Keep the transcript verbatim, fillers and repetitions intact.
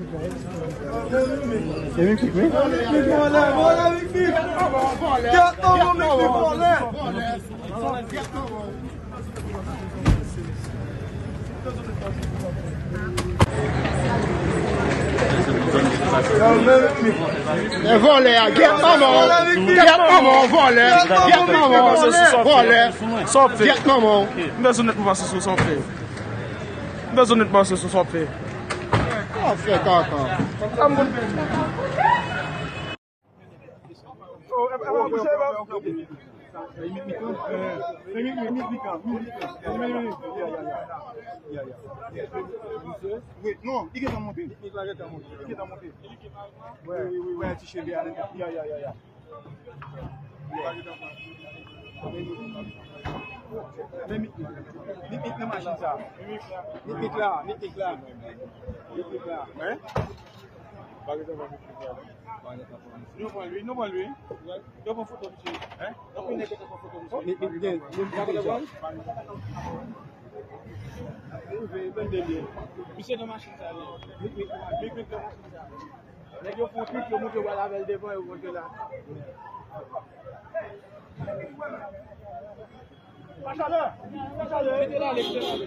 Se Mikmik, wi. Mikmik vòlè, vòlè, Mikmik. Gèt manman, Mikmik vòlè. E vòlè a, gèt manman w. Gèt manman w, vòlè. Gèt manman w, vòlè. Sa w ap fè? Gèt manman w. M bezwen nèt mwen pase sou sa w ap fè. M bezwen nèt mwen pase sou sa w ap fè. Sa w ap fè, kaka? Sa m konn fè. Wi, non, li gentan monte. Li gentan monte. Wi, wi, wi, wi, ti cheve a, ya, ya, ya, ya. Men Mikmik, Mikmik nan machin sa. Mikmik la, Mikmik la. Mikmik la. Nou pran li, nou pran li. Yo pran foto misye. Hein? Yo pran foto misye. Mikmik gen, gen, gen. Misye nan machin sa, wi. Mikmik, Mikmik nan machin sa. Nèg yo fè yon trik, yo monte yo pral avè l devan, yo monte la. Pa chalè! Pa chalè! Mete l ale, mete l ale.